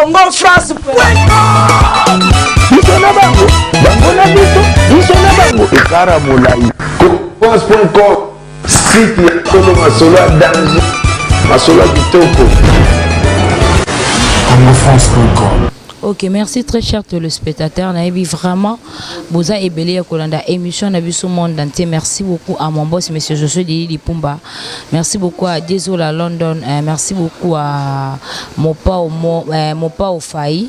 Congo France. Biso na bango, bango na biso, biso na bango, ekara molai. France.com, site ya solo, masolo ya danger, masolo ya kitoko. congofrance.com. Ok, merci, très cher téléspectateur. Nayebi vraiment boza ebele ya kolanda émission na biso monde entier. Merci beaucoup à mon boss, monsieur Josué Dili Pumba. Merci beaucoup à Desola London. Merci beaucoup à Mopao Mo, Mopao Faï.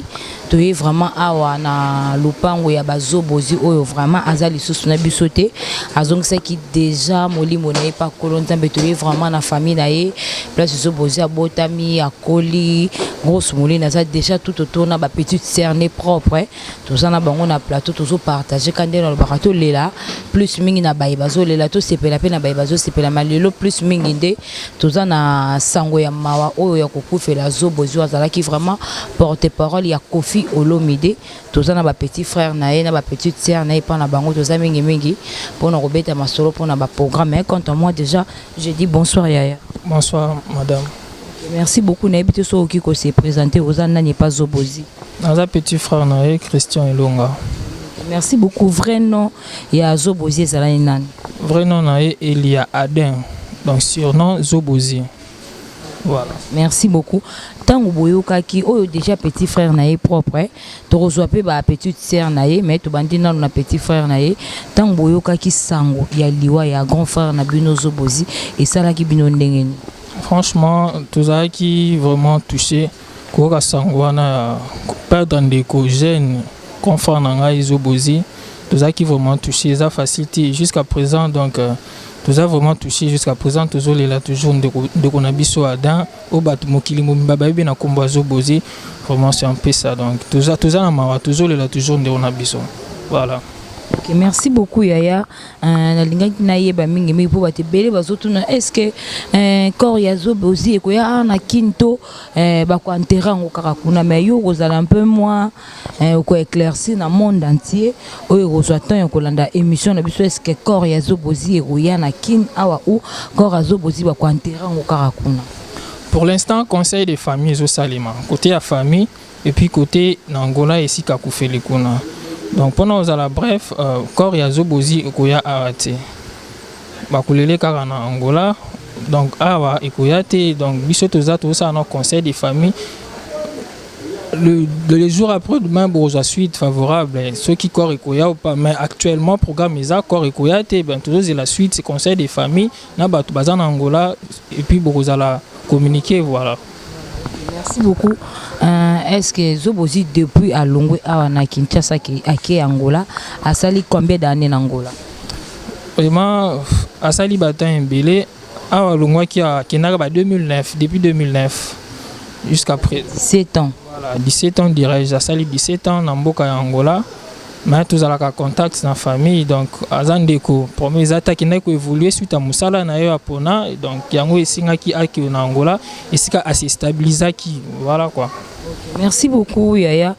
Toye vraiment awa na lupango ya bazobozi oyo vraiment aza lisusu na biso te, azongisaki déjà molimo na ye pa kolo Nzambe. Toye vraiment na famille na ye, place Zobozi abotami, akoli. Grosse moline aza déjà tout autour na bapetite sœur ne propre. Toza na bango na plateau, tozopartage ka nde nalobaka. Tolela plus mingi na baye bazolela, tosepela mpe na baye bazosepela. Ma lelo plus mingi nde toza na sango ya mawa oyo ya kokufela Zobozi oyo azalaki vraiment porte parole ya Kofi Olomide. Toza na bapetit frère na ye na bapetite sœur na ye. Mpa na bango toza mingimingi mpona kobeta masolo, mpona baprogramme. Quant à moi, déjà je dis bonsoir, yaya. Bonsoir, madame. Merci beaucoup. Nayebi te so okoki kose présenter, oza nani epa Zobozi? Naza petit frère na ye, Christian Elonga. Merci beaucoup. Vrai nom ya Zobozi ezalani nani? Vrai nom na ye Elia Adin, donc surnom Zobozi, voilà. Merci beaucoup. Ntango boyokaki oyo déjà petit frère na ye propre, tokozwa mpe ba petite sœur na ye, mais tobandi nano na petit frère na ye. Ntango boyokaki sango ya liwa ya grand frère na bino Zobozi, esalaki bino ndenge nini? Franchement, tozalaki vraiment touché koyoka sango wana ya perdre ndeko jeune confrère na ngai Zobozi. Tozalaki vraiment touché, eza facile te jusqu'à présent. Donc toza vraiment touché jusqu'à présent, tozolela toujours ndeko na biso Adam oyo bato mokili mobimba bayebi na nkombo ya Zobozi. Vraiment, c'est un peu ça. Donc toza na mawa, tozolela toujours ndeko na biso, voilà. Ok, merci beaucoup, yaya. Nalingaki nayeba mingimingi mpo bato ebele bazotuna: est ce que corps ya Zobozi ekoya awa na Kini to bakoenterrer yango kaka kuna? Mais yo okozala un peu moins okoéclaircir na monde entier oyo ekozwa temps ya kolanda émission na biso: est ce que corps ya Zobozi ekoya na Kini awa ou corps ya Zobozi bakoenterrer yango kaka kuna? Pour l'instant, conseil de famille ezosalema côté ya famille et puis côté na Angola esika akufeli kuna. Donc mpona kozala bref, corps ya Zobozi ekoya awa te, bakolele kaka na Angola. Donc awa ekoya te. Donc biso toza tozosala na conseil de famille. Le jour après demain bokozwa suite favorable soki corps ekoya ou pas. Mais actuellement, programme eza corps ekoya te. Ben, tozozela suite conseil de famille na bato baza na Angola et puis bokozala communiquer, voilà. Merci beaucoup. Est-ce que Zobozi, depuis alongwe awa na Kinshasa ake Angola, asali combien d'années na Angola? Vraiment, asali batemps ebele. Awa alongwaki, akendaka ba 2009, depuis 2009 jusqu'à présent. 7 ans. Voilà, 17 ans dirais-je. Asali 17 ans na mboka ya Angola, mais tozalaka contact na famille. Donc aza ndeko premier eza te, akendaki koévoluer suite ya mosala na ye ya pona. Donc yango esengaki akende na Angola esika asestabilizaki, voilà quoi. Merci beaucoup, yaya.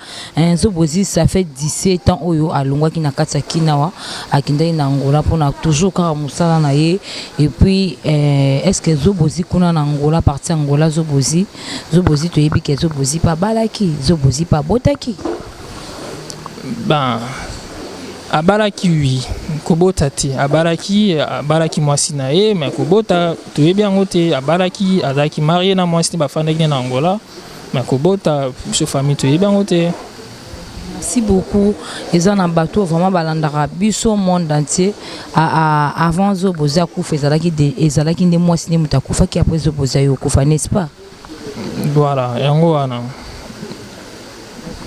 Zobozi, ça fait 17 ans oyo alongwaki na kati ya Kinawa, akendaki na Angola mpona toujours kaka mosala na ye. Et puis est ce que Zobozi kuna na Angola, parti Angola, Zobozi toyebi ke Zobozi mpe abalaki, Zobozi mpe abotaki? Ben, abalaki, oui. Kobota te. Abalaki mwasi na ye, mais kobota toyebi yango te. Abalaki, azalaki marié na mwasi te, bafandaki ne na Angola, mais kobota, biso famille toyebi yango te. Merci beaucoup. Eza na bato vraiment balandaka biso monde entier. Avant Zobozi akufa, ezalaki nde mwasi nde moto akufaki, après Zobozi ayo okufa, n'est-ce pas? Voilà, yango wana.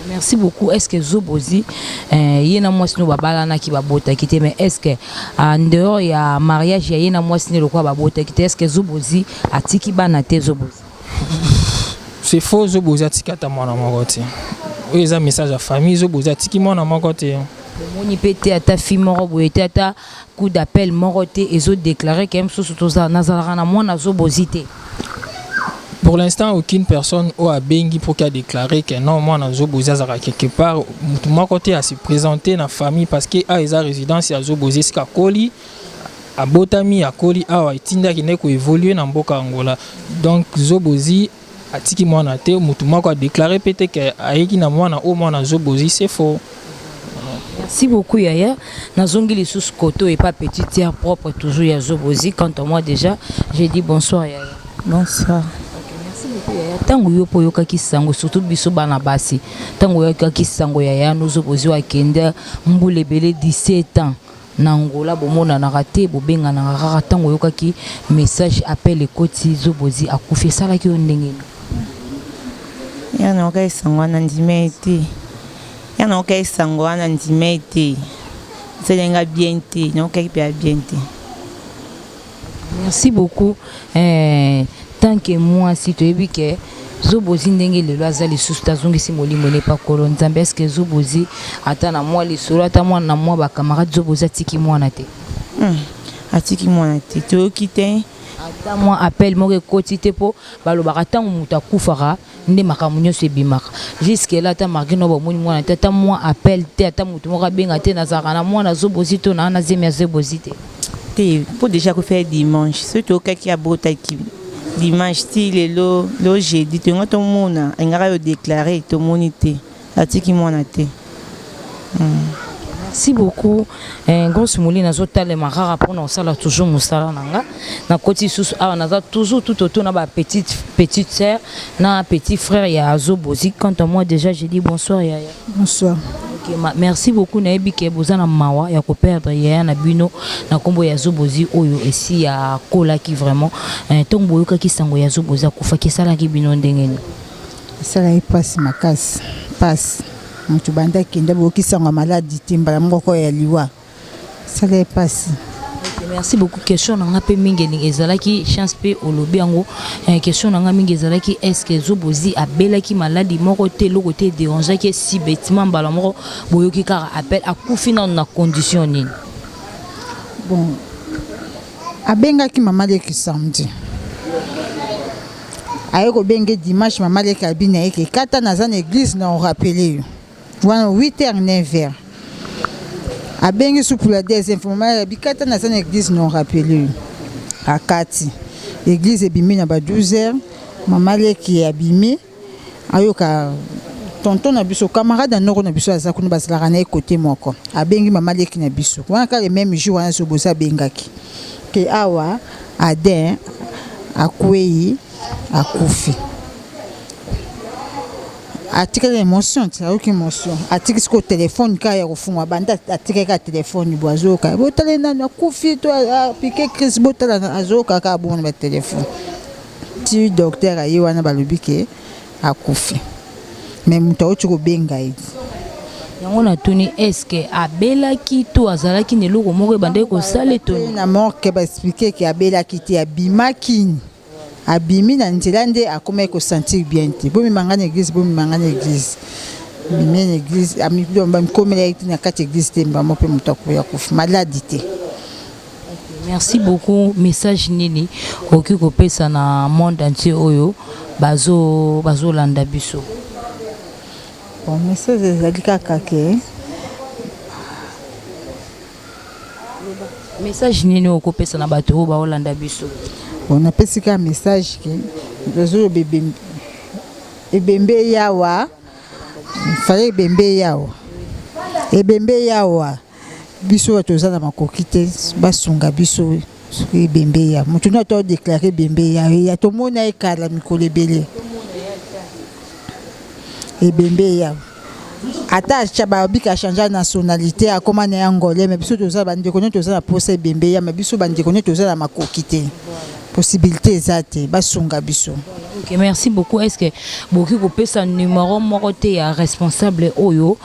Merci beaucoup. Est ce que Zobozi, ye na mwasi no babalanaki, babotaki te, mais est ce que en dehors ya mariage ya ye na mwasi ne, lokola babotaki te, est ce que Zobozi atiki bana te, Zobozi? C'est faux. Zobozi atiki ata mwana moko te. Oyo eza message ya famille, Zobozi atiki mwana moko te. Omoni mpe te, ata fille moko boye te, ata coup d'appel moko te ezodéclarer ke mosusu nazalaka na mwana Zobozi te? Pour l'instant, aucune personne oyo abengi pour qu'il déclaré que non, mwana Zobozi azalaka quelque part. Motu moko te ase présenter na famille, parce que awa eza résidence ya Zobozi, esika akoli, abotami, akoli awa. Etindaki nde koévoluer na mboka Angola. Donc Zobozi Atiki mwana te, motu moko adéclarer mpe te ke ayeki na mwana oyo, mwana Zobozi, c'est faux. Merci beaucoup, Yaya. Nazongi lisusu koto et pas petite sœur propre toujours ya Zobozi. Quant à moi déjà, j'ai dit bonsoir, Yaya. Bonsoir. Ok, merci beaucoup, Yaya. Ntango yo mpo oyokaki sango, surtout biso bana basi, ntango oyokaki sango yaya no Zobozi akende mbula ebele, 17 ans na Angola, bomonanaka te, bobenganaka kaka, ntango oyokaki message, appel ekoti, Zobozi akufi, esalaki yo ndenge nini? Ya nayoka esango wana, ndima ete ya nayoka esango wana, ndima ete esalenga bien te, nayokaki mpe ya bien te. Merci beaucoup. Tant que mwasi, toyebi ke Zobozi ndenge lelo aza lisusu te, azongisi molimo ne pakolo Nzambe. Est-ce Zobozi ata na mwa lisolo, ata mwana na mwa bacamarade, Zobozi atiki mwana te? Atiki mwana te, toyoki te. Ata mwa appel moko ekoti te? Mpo balobaka ntango moto akufaka nde makambo nyonso ebimaka. Jusque là, ata marke no bamoni mwana te, ata mwa appel te, ata moto moko abenga te, nazalaka na mwana Zobozi to naa na zemi ya Zobozi te? Te, mpo déjà akufaki dimanche. Soki toyokaki abotaki dimanche, ti lelo, lelo jeudi, toyonga tomona alingaka yo déclarer, tomoni te, atiki mwana te. Merci beaucoup. Grosse Moli, nazotalema kaka mpona kosala toujours mosala na nga. Nakoti lisusu awa, naza toujours tout autour na bapetite petite sœur na petit frère ya Zobozi. Quant à moi déjà, j'ai dit bonsoir, Yaya. Bonsoir. Ok, merci beaucoup. Nayebi ke boza na mawa ya koperdre yaya na bino na nkombo ya Zobozi oyo esi akolaki vraiment. Ntongo boyokaki sango ya Zobozi akufaki, esalaki bino ndenge nini? Esalaki mpasi makasi, mpasi. Moto banda akende, boyoki sango ya maladi te, mbala moko ya liwa, esalaki mpasi. Ok, merci beaucoup. Question na nga mpe mingi ezalaki, chance mpe olobi yango. Question na nga mingi ezalaki: est ce que Zobozi abelaki maladi moko te, eloko te edérangeaki esi bêtement, mbala moko boyoki kaka appel, akufi nano na condition nini? Bon, abengaki mama leki samedi, aye kobenge dimanche. Mama leki abi na ye ke kata naza na église na orappeler yo wana 8 heures, 9 heures. Abengi su pour la deuxième fois, mama abi kata naza na église na orappeler yo. Akati église, ebimi na ba 12 heures, mama leki abimi, ayoka tonton na biso, camarade ya noko na biso aza kuna, bazalaka na ye kote moko. Abengi mama leki na biso wana kaka le même jour wana. Zobozi abengaki ke awa Adin akwei, akufi. Atikali émotion ti ayoki émotion, atiki sikoyo telefone kaka ya kofungwa, banda atikaki kaka telefone bo azoyoka: "Botala nani akufi to apiquer crise, botala." Azoyoka kaka bongo na batelefone ti docteur aye wana, balobi ke akufi, mais moto auti kobenga ye. Yango natuni: est ce que abelaki to azalaki na eloko moko ebandaki kosala eto? Na morgue baexpliquer ke abelaki te, abimaki, abimi na nzela nde akomaki kosentir bien te: "Bomema na église, bomema na église." Bimi na église, bamikomelaki te na kati église te, mbamo mpe moto akoya kufi, maladi te. Merci beaucoup. Message nini okoki kopesa na monde entier oyo bazolanda biso? Bon, message ezali kaka ke Message nini okopesa na bato oyo baolanda biso? Bon, napesi kaka message ke bazoloba ebembe, ebembe yawa fale, ebembe yawa, ebembe yawa. Biso oyo toza na makoki te, basunga biso. Soki ebembe ya motu no ato déclarer ebembe ya ya, tomona ye kala mikolo ebele, ebembe ya ata atya babika achanger nationalité, akóma na ye angolais, mais biso toza bandeko nyonso toza na posa ebembe ya, mais biso bandeko nyonso toza na makoki te, possibilité eza te, basunga biso. Ok, merci beaucoup. Est ce que bokoki kopesa numéro moko te ya responsable oyo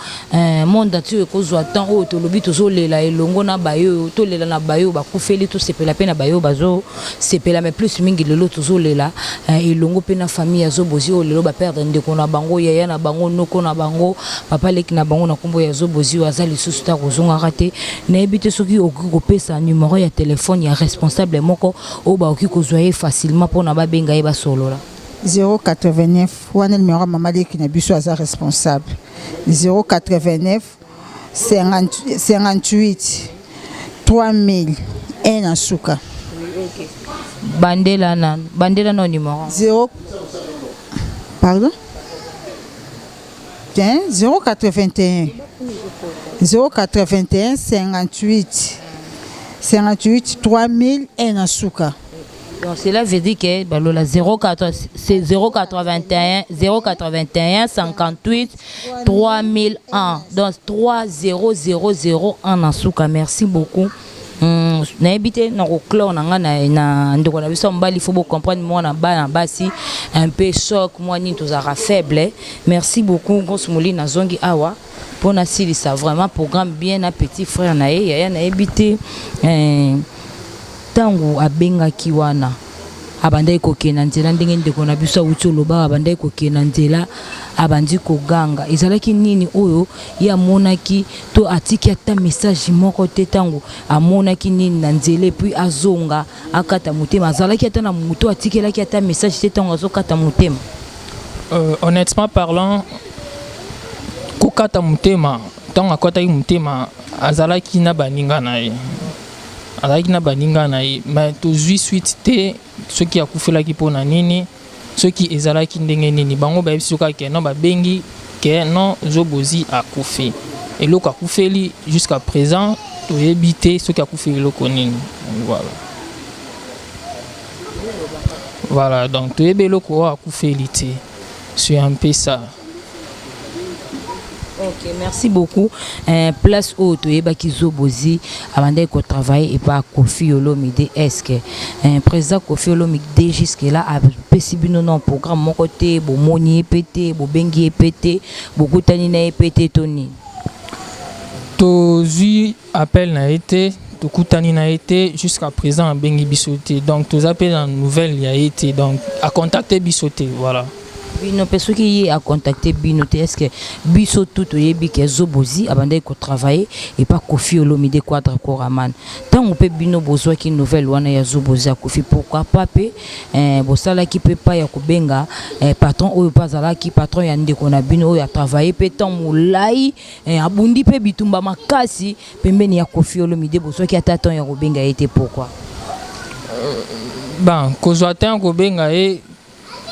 monde ati oyo ekozwa temps oyo tolobi tozolela elongo na bayo oyo tolela na bayo bakufeli, tosepela mpe na bayo bazosepela, mais plus mingi lelo tozolela elongo mpe na famille ya Zobozi oyo lelo baperdre ndeko na bango, yaya na bango, noko na bango, papa leki na bango na nkombo ya Zobozi oyo aza lisusu te, kozongaka te? Nayebi te soki okoki kopesa numéro ya telefone ya responsable moko oyo bakoki kozwa ye facilement mpona babenga ye, basolola. 089 wana numéro ya mama leki na biso aza responsable: 089 58 3000 1 na suka. Bandela na bandela na numéro. 0 Pardon? 081 081 58 58 3001 na suka. Donc cela veut dire que balola 04, c'est 081 081 58 3001, donc 30001 na suka. Merci beaucoup. Nayebi te na koclore na nga na ndeko na biso mobali. Faut bocomprendre, mwana bana basi un peu choc, mwa nini, tozalaka faible. Merci beaucoup, Grosse Moli. Nazongi awa mpo nasilisa vraiment programme bien na petit frère na ye, yaya. Nayebi te, ntango abengaki wana, abandaki kokende na nzela, ndenge ndeko na biso awuti oloba, abandaki kokende na nzela, abandi koganga, ezalaki nini oyo ye amonaki to atiki ata message moko te? Ntango amonaki nini na nzela et puis azonga akata motema, azalaki ata na moto atikelaki ata message te ntango azokata motema? Honnêtement parlant, kokata motema, ntango akɔtaki motema, azalaki na baninga na ye, azalaki na baninga na ye, mais tozwi suite te soki akufelaki mpona nini, soki ezalaki ndenge nini. Bango bayebi soki kaka non, babengi ke non, Zobozi akufi. Eloko akufeli, jusqu'à présent toyebi te soki akufeli eloko nini. Voilà, donc toyebi eloko oyo akufeli te. C'est un peu ça. Ok, merci beaucoup. Place oyo toyebaki Zobozi abandaki kotravailler epa Kofi Olomide, est ce que président Kofi Olomide jusque là apesi bino na programme moko te? Bomoni ye mpe te, bobengi ye mpe te, bokutani na ye mpe te, to nini? Tozwi appel na ye te, tokutani na ye te. Jusqu'à présent abengi biso te, donc toza mpe na nouvelle ya ye te, donc acontacte biso te, voilà. Bino mpe, soki ye acontacte bino te, est ce que biso tu toyebi ke Zobozi abandaki kotravailler epa Kofi Olomide Quadra Koraman? Ntango mpe bino bozwaki nouvelle wana ya Zobozi akufi, pourquoi pas mpe bosalaki mpe pa ya kobenga patron oyo mpe azalaki patron ya ndeko na bino, oyo atravaille mpe ntango molai, abundi mpe bitumba makasi pembeni ya Kofi Olomide? Bozwaki ata temps ya kobenga ye te, pourquoi? Bon, kozwa temps ya kobenga ye,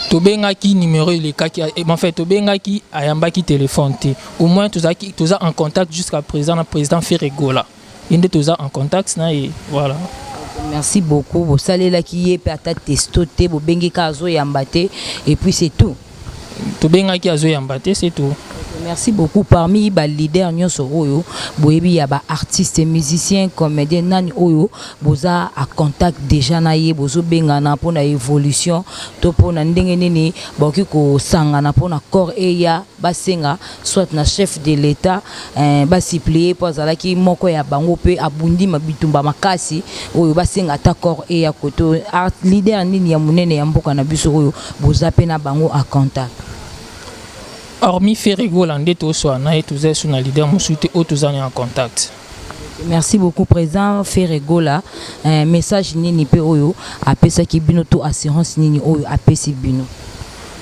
tobengaki, numéro elekaki. En fait, tobengaki, ayambaki téléphone te. Au moins tozalaki, toza en contact jusqu'à présent na président Ferre Gola, ye nde toza en contact na ye, voilà. Merci beaucoup. Bosalelaki ye mpe ata texto te? Bobengi ka, azoyamba te, et puis c'est tout? Tobengaki, azoyamba te, c'est tout. Merci beaucoup. Parmi baleader nyonso oyo boyebi ya baartiste, musicien, comédien, nani oyo boza a contact déjà na ye, bozobengana mpona évolution to mpona ndenge nini bakoki kosangana mpona corps eya, basenga soit na chef de l'État, basupplier mpo azalaki moko ya bango mpe abundi bitumba makasi oyo, basenga ata corps eya koto? Leader nini ya monene ya mboka na biso oyo boza mpe na bango a contact? Hormis Ferre Gola nde toswa na ye, toza so na leader mosusu te oyo toza na en contact. Merci beaucoup. Président Ferre Gola, message nini mpe oyo apesaki bino to assurance nini oyo apesi bino?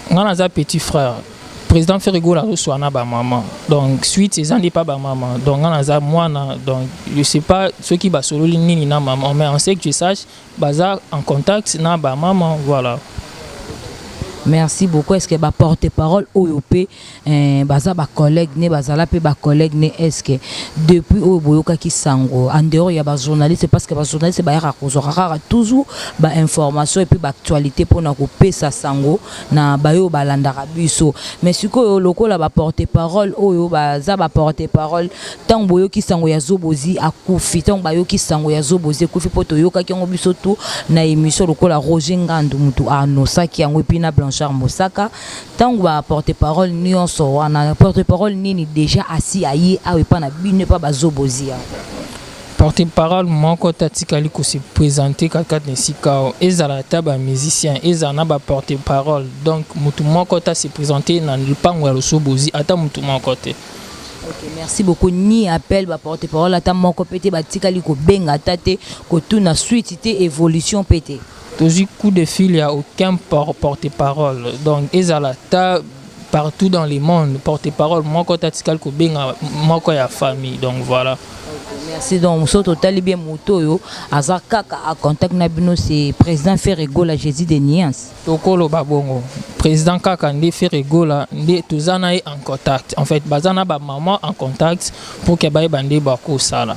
Nga naza petit frère. Président Ferre Gola azoswa na bamama, donc suite eza nde pa bamama. Donc nga naza mwana, donc je sais pas soki basololi nini na mama, mais en ce que je sache, baza en contact na bamama, voilà. Merci beaucoup. Est ce que baporte parole oyo mpe baza bacollègue ne, bazala mpe bacollègue ne, est ce que depuis oyo boyokaki sango, en dehors ya bajournaliste, parce que bajournaliste bayaka kozwaka kaka toujours bainformation et puis baactualité mpona kopesa sango na bayo balandaka biso, mais sikoyo lokola baporte parole oyo baza baporte parole, ntango boyoki sango ya Zobozi akufi, ntango bayoki sango ya Zobozi ekufi, mpo toyokaki yango biso tu na émission lokola Roger Ngandu mutu anosaki yango, et puis na Blanchard Mosaka, ntango baporte parole nyonso wana, porte parole nini déjà asi aye awa epa na bino, epa bazobozi awa? Porte parole moko te atikali kose présenter kaka na esika oyo. Ezala ata bamusicien, ezala na baporte parole, donc motu moko te ase présente na lupango ya Losobozi, ata motu moko te. Ok, merci beaucoup. Ni appel, baporte parole ata moko mpe te batikali kobenga ata te, kotuna suite te, évolution mpe te? Tozwi coup de fil ya aucun porte parole. Donc ezala ta partout dans le monde, porte parole moko te atikali kobenga moko ya famille, donc voilà. Merci. Donc so totali bien moto oyo aza kaka a contact na bino, c'est président Ferre Gola Jésus de Nuance. Tokoloba bongo, président kaka nde Ferre Gola nde toza na ye en contact. En fait, baza na bamama en contact pour ke bayeba nde bakosala.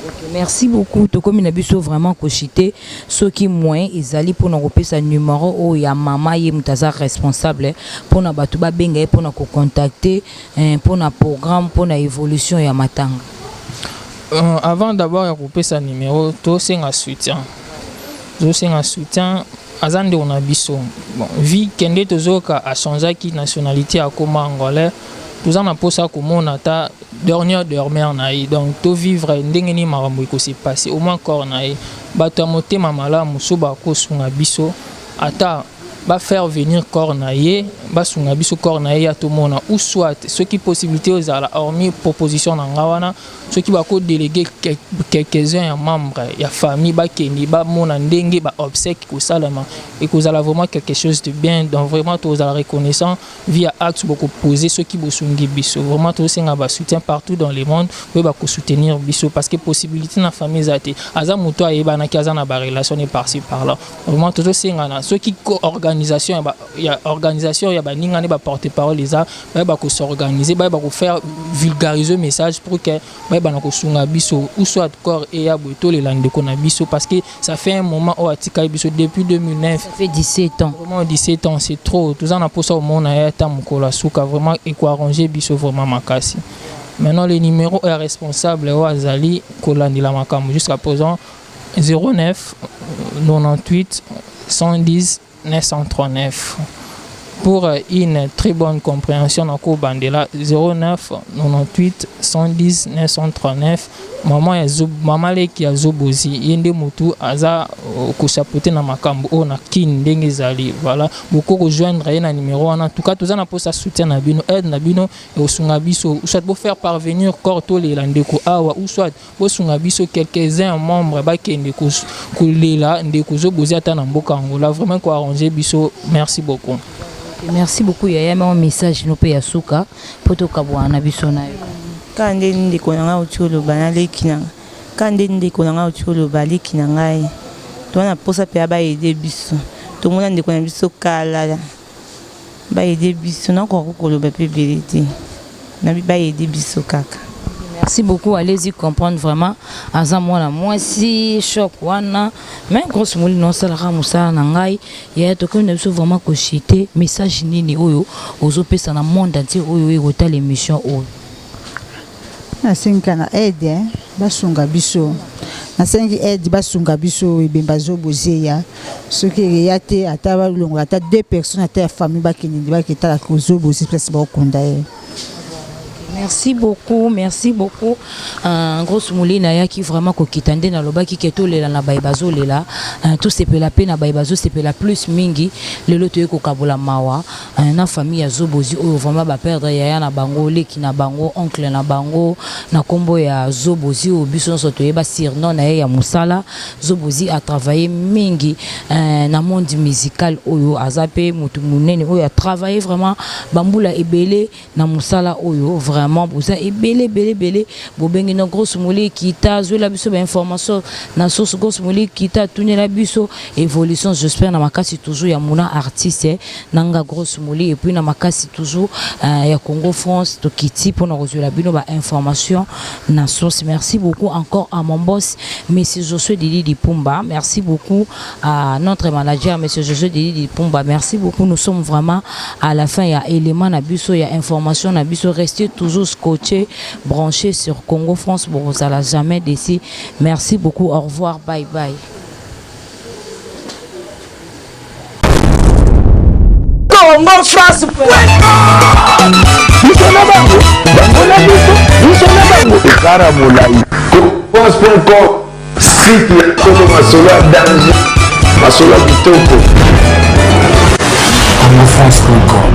Ok, merci beaucoup. Tokomi na biso vraiment koshite. Soki moyen ezali mpona kopesa numéro oyo ya mama, ye moto aza responsable, mpona bato babenga ye mpona kocontacte, mpona programme, mpona évolution ya matanga. Avant d'abord ya kopesa numéro, tosenga soutien, tosenga soutien. Aza ndeko na biso. Bon, vi kende tozoyoka achangeaki nationalité, akoma angolais. Toza na mposa komona ata dernière demeure na ye, donc tovivre ndenge nini makambo ekose passe, au moins corps na ye. Bato ya motema malamu so bakosunga biso, ata bafaire venir corps na ye, basunga biso corps na ye ya tomona, ou soit soki possibilité ozala, hormis proposition na nga wana, soki bakodéléguer quelques-uns ya membre ya famille, bakende bamona ndenge baobsèque kosalama, ekozala vraiment quelque chose de bien. Donc vraiment tozala reconnaissant via acte bokopose soki bosungi biso. Vraiment tosenga basoutien partout dans le monde oyo bakosoutenir biso, parce que possibilité na famille eza te. Aza moto ayebanaki, aza na barelation ne par-ci par-là. Vraiment tozosengana, soki organisation ya organisation ya baninga nde baporte parole eza, bayeba kos'organiser, bayeba kofaire vulgariser message pour que bayeba na kosunga biso, ou soit corps eya boye, tolela ndeko na biso, parce que ça fait un moment oyo atikali biso depuis 2009. Ça fait 17 ans. Vraiment 17 ans, c'est trop. Toza na mposa omona ye ata mokolo ya suka. Vraiment ekoarrange biso vraiment makasi. Maintenant, le numéro ya responsable oyo azali kolandela makambo jusqu'à présent: 09 98 110 939. Pour une très bonne compréhension, nakobandela 09 98 110 939. Mama ya mama leki ya Zobozi, ye nde motu aza kochapeauter na makambo oyo na Kini ndenge ezali. Voilà, boko kojoindre ye na numéro wana. En tout cas, toza na mposa soutien na bino, aide na bino ekosunga biso, ou soit bofaire parvenir corps, tolela ndeko awa, ou soit bosunga biso quelques-uns membres bakende kolela ndeko Zobozi ata na mboka Angola. Vraiment koarranger biso. Merci beaucoup. Merci beaucoup yaya. Ma message no mpe ya suka mpo tokabwana na biso na yo. Kaka nde ndeko na ngai auti oloba, naleki na kaka nde ndeko na ngai auti oloba, leki na ngai, toza na mposa mpe ya baaider biso. Tomona ndeko na biso kala, baaider biso. Nakoka koloba mpe ebele te, nabi baaider biso kaka. Merci beaucoup. Allez-y comprendre vraiment, aza mwana mwasi, choc wana. Mais grosse molino osalaka mosala na ngai yaya. Tokomi na biso vraiment koshite. Message nini oyo ozopesa na monde entier oyo ekotala émission oyo? Nasengi na aide, basunga biso. Nasengi aide, basunga biso. Ebemba Zobozi eya, soki eya te, ata balongola ata deux personnes, ata ya famille, bakende baketala Zobozi place bakokunda ye. Merci beaucoup, merci beaucoup. Grosse molina ayaki vraiment kokita nde nalobaki ke tolela na baye bazolela, tosepela mpe na baye bazosepela plus mingi. Lelo toye kokabola mawa na famille ya Zobozi oyo vraiment baperdre yaya na bango, leki na bango, oncle na bango, na nkombo ya Zobozi oyo biso nyonso toyeba surnom na ye ya mosala. Zobozi atravaille mingi na monde musical oyo, aza mpe motu monene oyo atravaille vraiment bambula ebele na mosala oyo. Vraiment boza ebele ebele ebele bobengi na grosse moli ekita, azwela biso bainformation na source. Grosse moli ekita, atunela biso évolution. J'espère na makasi toujours ya mona artiste nanga grosse moli, et puis na makasi toujours ya Congo France, tokiti mpona kozwela bino bainformation na source. Merci beaucoup encore à mon boss, monsieur Josué Didi Dipumba. Merci beaucoup à notre manager, monsieur Josué Didi Dipumba. Merci beaucoup. Nous sommes vraiment à la fin ya élément na biso ya information na biso. Restez toujours scotché, branché sur Congo France, bozala jamais déçus. Merci beaucoup, au revoir, bye bye. Congo France. Biso na bango, bango na biso, biso na bango, ekara molai. France.com, site ya solo, masolo ya danger, masolo ya kitoko. congofrance.com.